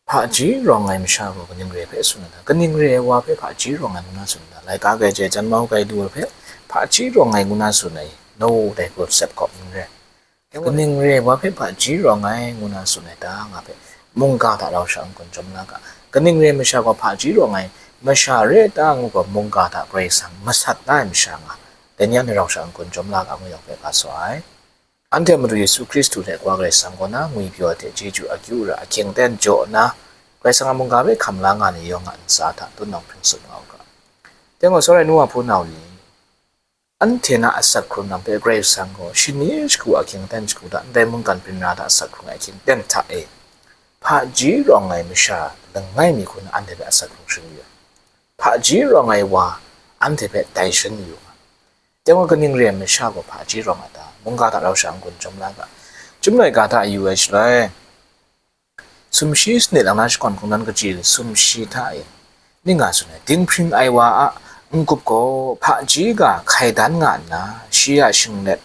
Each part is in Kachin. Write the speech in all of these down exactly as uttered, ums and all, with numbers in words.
Hpaji rawng ai masha gaw kaning re ai hpe tsun ai ta? Kaning re ai wa hpe hpaji rawng ai ngu na tsun ai ta? Laika grai chye ai, janmau grai lu ai hpe hpaji rawng ai ngu na tsun ai, no, dai gaw sep kawp n rai. Kaning re ai wa hpe hpaji rawng ai ngu na tsun ai ta, nga hpe mungga hta rau sha n-gun chyawm la ga. Kaning re ai masha gaw hpaji rawng ai masha re ai ta ngu gaw, mungga hta Karai Kasang masat na ai masha nga, dai ni anhte rau sha n-gun chyawm la ga ngu yang hpe ga sa ai. Anhte Madu Yesu Hkristu hte Wa Karai Kasang kaw na ngwipyaw ai hte chyeju akyu ra ahkying aten jaw nna, Karai Kasang a mungga hpe hkam la nga ai yawng a ntsa hta tun nawng hpring tsup nga u ga. Dai gaw, tsawra ai nu wa hpunau ni, anhte na asak hkrung lam hpe Karai Kasang gaw shani shagu ahkying aten shagu hta, ndai mungkan byin ra hta asak hkrung ai ahkying aten hta e, hpaji rawng ai masha langai mi hku na anhte hpe asak hkrung shing yu ai. Hpaji rawng ai wa anhte hpe tai shan yu nga. Dai gaw, kaning re ai masha gaw hpaji rawng ai ta? Mungga hta rau sha n-gun chyawm la ga. Chyum laika hta yu ai shaloi, sumshi sanit lang na, shakawn hkungdawn kaji sumshi hta e, ning nga tsun ai, dinghpring ai wa a n-gup gaw hpaji ga hkai dan nga nna, shi a shinglet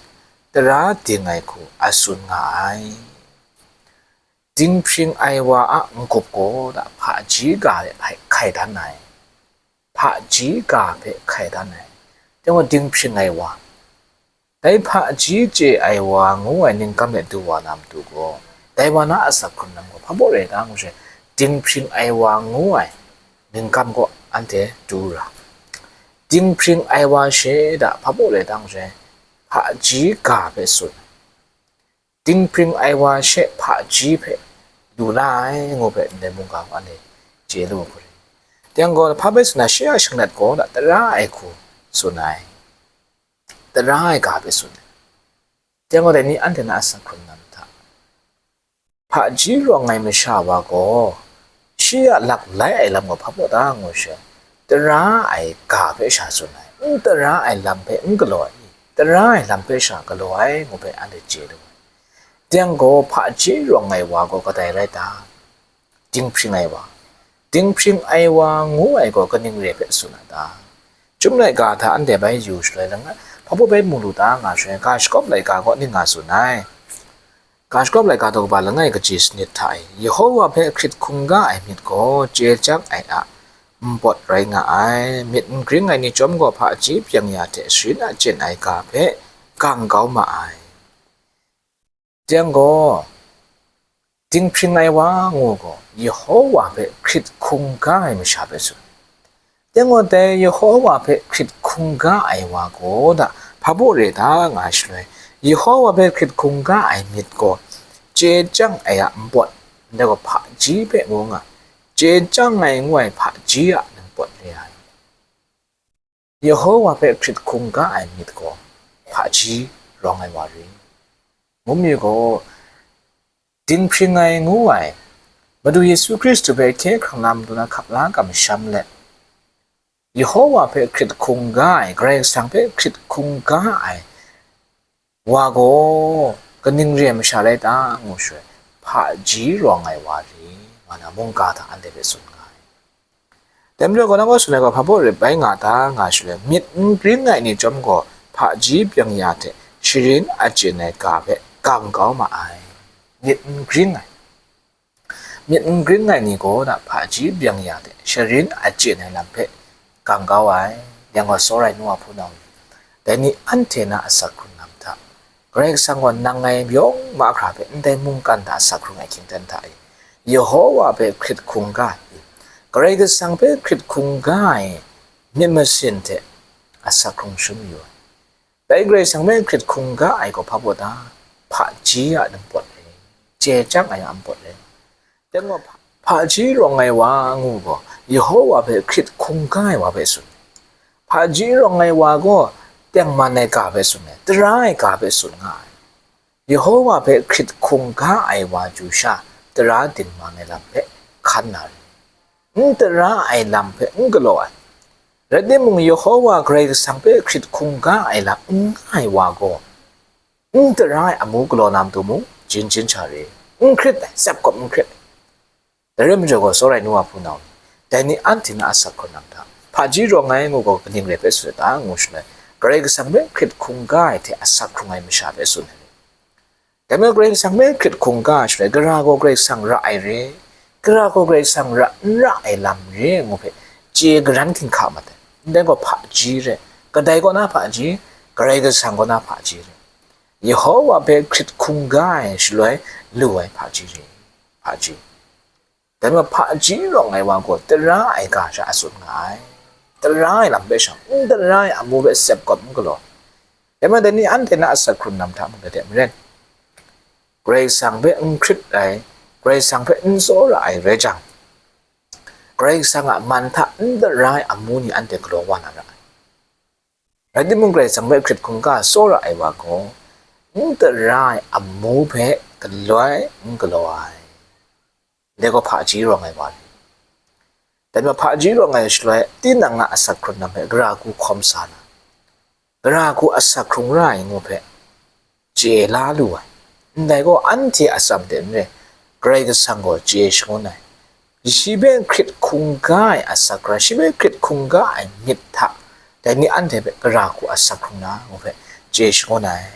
tara ding ai hku a tsun nga ai. Dinghpring ai wa a n-gup gaw da hpaji ga hpe hkai dan ai. Hpaji ga hpe hkai dan ai. Dai gaw, dinghpring ai wa, dai hpaji chye ai wa ngu ai ningkam de du wa na matu gaw, dai wa na asak hkrung lam gaw hpa baw re ai ta ngu she, dinghpring ai wa ngu ai ningkam gaw anhte du ra. Dinghpring ai wa she da hpa baw re ai ta ngu she, hpaji ga hpe tsun. Dinghpring ai wa she hpaji hpe lu la ai ngu hpe ndai mungga gaw anhte chye lu ai hku rai. Dai gaw, hpa bai tsun na, shi a shinglet gaw da tara ai hku tsun ai, tara ai ga hpe tsun ai. Dai gaw, dai ni anhte na asak hkrung lam hta, hpaji rawng ai masha wa gaw shi a lak lai ai lam gaw hpa baw ta ngu she, tara ai ga hpe sha tsun ai, n tara ai lam hpe n galaw ai, tara ai lam hpe sha galaw ai ngu hpe anhte chye lu ai. Dai gaw, hpaji rawng ai wa gaw kadai rai ta? Dinghpring ai wa. Dinghpring ai wa ngu ai gaw kaning re ai hpe tsun a ta? Chyum laika hta anhte bai yu shaloi langai, hpa baw bai mu lu ta nga shaloi, ga shakawp laika gaw ning nga tsun ai. Ga shakawp laika daw kaba langai kaji sanit hta e, Yehova hpe hkrit hkungga ai myit gaw chye chyang ai a npawt rai nga ai. Myit n gring ai ni chyawm gaw hpaji byeng ya hte sharin achyin ai ga hpe gang kau ma ai. Dai gaw, dinghpring ai wa ngu gaw, Yehova hpe hkrit hkungga ai masha hpe tsun. Dai gaw, dai Yehova hpe hkrit hkungga ai wa gaw da hpa baw re ta nga shaloi, Yehova hpe hkrit hkungga ai myit gaw chye chyang ai a npawt, ndai gaw hpaji hpe ngu nga, chye chyang ai ngu ai hpaji a npawt re ai. Yehova hpe hkrit hkungga ai myit gaw hpaji rawng ai wa re. Ngu mi gaw, dinghpring ai ngu ai, Madu Yesu Hkristu hpe hkye hkrang na matu na hkap la kamsham let, Yehova hpe hkrit hkungga ai, Karai Kasang hpe hkrit hkungga ai wa gaw kaning re ai masha rai ta ngu shaloi, hpaji rawng ai wa re, nga na mungga hta anhte hpe tsun nga ai. Dai majaw, kaw na kaw tsun ai gaw hpa baw re bai nga ta nga shaloi, myit n gring ai ni chyawm gaw hpaji byeng ya hte sharin achyin ai ga hpe gang kau ma ai. Myit n gring ai. Myit n gring ai ni gaw da hpaji byeng ya hte sharin achyin ai lam hpe gang kau ai. Yang gaw, tsawra ai nu wa hpunau ni, dai ni anhte na asak hkrung lam hta, Karai Kasang gaw nang ngai yawng mahkra hpe ndai mungkan hta asak hkrung ai hkying ten hta e, Yehova hpe hkrit hkungga ai, Karai Kasang hpe hkrit hkungga ai myit masin hte asak hkrung shum yu ai. Dai Karai Kasang hpe hkrit hkungga ai gaw hpa baw ta? Hpaji a npawt rai, chye chyang ai a npawt rai. Dai gaw, hpa-, hpaji rawng ai wa ngu gaw, Yehova hpe hkrit hkungga ai wa hpe tsun. Hpaji rawng ai wa gaw tengman ai ga hpe tsun ai, tara ai ga hpe tsun nga ai. Yehova hpe hkrit hkungga ai wa chyu sha, tara dingman ai lam hpe hkan na rai. N tara ai lam hpe n galaw ai. Rai timung, Yehova Karai Kasang hpe hkrit hkungga ai lam n nga ai wa gaw, n tara ai amu galaw na matu mung, jin jin sha re, n hkrit ai, tsep kawp n hkrit ai. Dai rai majaw gaw, tsawra ai nu wa hpunau ni, dai ni anhte na asak hkrung lam hta, hpaji rawng ai ngu gaw kaning re ai hpe tsun ai ta ngu shaloi, Karai Kasang hpe hkrit hkungga ai hte asak hkrung ai masha hpe tsun ai. Dai majaw, Karai Kasang hpe hkrit hkungga ai shaloi, gara gaw Karai Kasang ra ai re, Gara gaw Karai Kasang ra n ra ai lam re ngu hpe chye garan hkinghka mat ai. Ndai gaw hpaji re, kadai kaw na hpaji, Karai Kasang kaw na hpaji re, Yehova hpe hkrit hkungga ai shaloi lu ai hpaji re, hpaji. Dai majaw hpaji rawng ai wa gaw tara ai ga sha a tsun nga ai. Tara ai lam hpe sha, n tara ai amu hpe sep kawp n galaw. Dai majaw dai ni anhte na asak hkrung lam hta mung gade maren, Karai Kasang hpe n hkrit ai, Karai Kasang hpe n tsawra ai rai jang, Karai Kasang a man hta n tara ai amu ni anhte galaw wa na ra ai. Rai timung, Karai Kasang hpe hkrit hkungga tsawra ai wa gaw, n tara ai amu hpe galoi n galaw ai. Dai gaw hpaji rawng ai wa ni. Dai majaw hpaji rawng ai shaloi, tinang a asak hkrung lam hpe gara hku hkawm sa na, gara hku asak hkrung ra ai ngu hpe chye la lu ai. Ndai gaw anhte a atsam hte n re, Karai Kasang gaw chye shangun ai. Shi hpe hkrit hkungga ai asak hkrung, shi hpe hkrit hkungga ai myit hta, dai ni anhte hpe gara hku asak hkrung na ngu hpe chye shangun ai.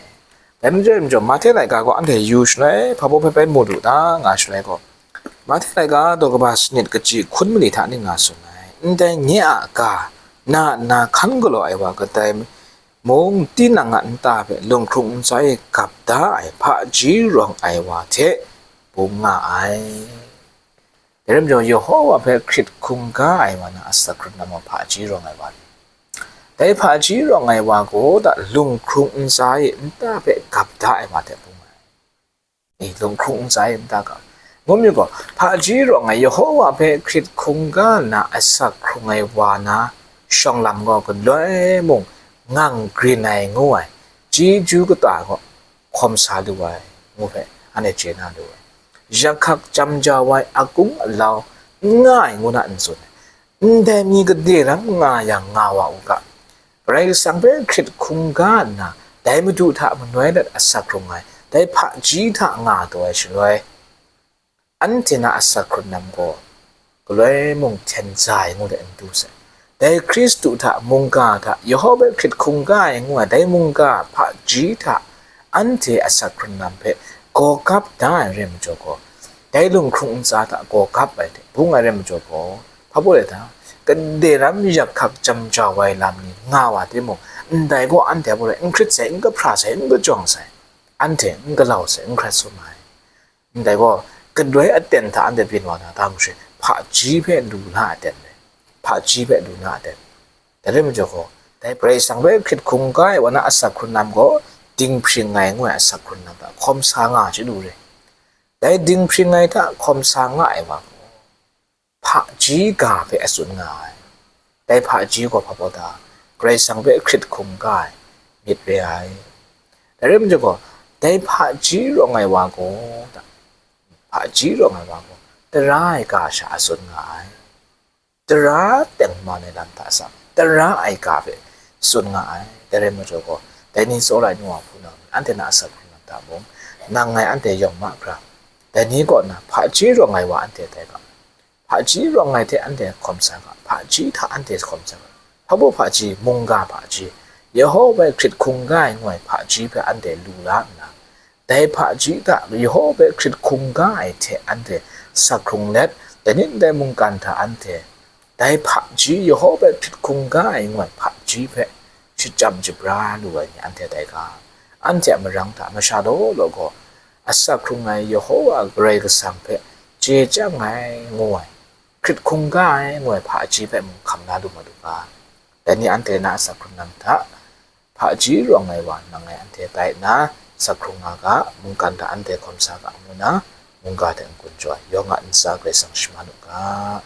Dai majaw, majaw Mahte laika gaw anhte yu shaloi, hpa baw hpe bai mu lu ta nga shaloi gaw, Mahte laika daw kaba sanit kaji hkun mali hta ning nga tsun ai. Ndai nye a ga na nna hkan galaw ai wa kadai mung, tinang a nta hpe lunghkrung ntsa e gap da ai hpaji rawng ai wa hte bung nga ai. Dai rai majaw, Yehova hpe hkrit hkungga ai wa na asak hkrung lam gaw hpaji rawng ai wa ni. Dai hpaji rawng ai wa gaw da lunghkrung ntsa e nta hpe gap da ai wa hte bung ai. E, lunghkrung ntsa e nta gap. Ngu myit gaw, hpaji rawng ai Yehova hpe hkrit hkungga nna asak hkrung ai wa na shawng lam gaw galoi mung ngang grin ai ngu ai chyeju kata gaw hkawm sa lu ai, ngu hpe anhte chye na lu ai. Yak hkak chyam jau ai akung alau n nga ai ngu na n tsun ai. Ndai mi gade ram nga yang nga wa u ga. Karai Kasang hpe hkrit hkungga nna, dai Madu hta manoi let asak hkrung ai, dai hpaji hta nga taw ai shaloi, anhte na asak hkrung lam gaw galoi mung hten za ai ngu let n du sai. Dai Hkristu hta mungga hta, Yehova hpe hkrit hkungga ai ngu ai dai mungga hpaji hta anhte asak hkrung lam hpe gaw gap da ai rai majaw gaw, dai lunghkrung ntsa hta gaw gap ai hte bung ai rai majaw gaw, hpa baw rai ta? Gade ram yak hkak chyam jau ai lam ni nga wa timung, ndai gaw anhte hpa rai n hkrit sai, n kahpra sai, n kajawng sai, anhte n galau sai, n hkrat sum ai. Ndai gaw, galoi aten hta anhte byin wa na, dai majaw hpaji hpe lu na aten rai, hpaji hpe lu na aten. Dai rai majaw gaw, dai Karai Kasang hpe hkrit hkungga ai wa na asak hkrung lam gaw, dinghpring ai ngu ai asak hkrung lam hta hkawm sa nga ai chyeju re. Dai dinghpring ai hta hkawm sa nga ai wa gaw, hpaji ga hpe a tsun nga ai. Dai hpaji gaw hpa baw ta? Karai Kasang hpe hkrit hkungga ai myit re ai. Dai rai majaw gaw, dai hpaji rawng ai wa gaw, hpaji rawng ai wa gaw, tara ai ga sha a tsun nga ai. Tara tengman ai lam hta sa, tara ai ga hpe tsun nga ai. Dai rai majaw gaw, dai ni tsawra ai nu wa hpunau ni, anhte na asak hkrung lam hta mung, nang ngai anhte yawng mahkra, dai ni kaw na hpaji rawng ai wa anhte tai ga, hpaji rawng ai hte anhte hkawm sa ga, hpaji hta anhte hkawm sa ga, hpa baw hpaji, mungga hpaji, Yehova hpe hkrit hkungga ai ngu ai hpaji hpe anhte lu la nna, dai hpaji hta Yehova hpe hkrit hkungga ai hte anhte sak hkrung let, dai ni ndai mungkan hta anhte dai hpaji, Yehova hpe hkrit hkungga ai ngu ai hpaji hpe shachyam shabra lu ai ni anhte tai ga. Anhte a marang hta masha law law gaw, asak hkrung ai Yehova Karai Kasang hpe chye chyang ai ngu ai, hkrit hkungga ai ngu ai hpaji hpe mung hkam la lu ma lu ga. Dai ni anhte na asak hkrung lam hta, hpaji rawng ai wa nang ngai anhte tai nna, sak hkrung nga ga, mungkan hta anhte hkawm sa ga ngu na, mungga hte n-gun jaw ai, yawng a ntsa Karai Kasang shaman u ga.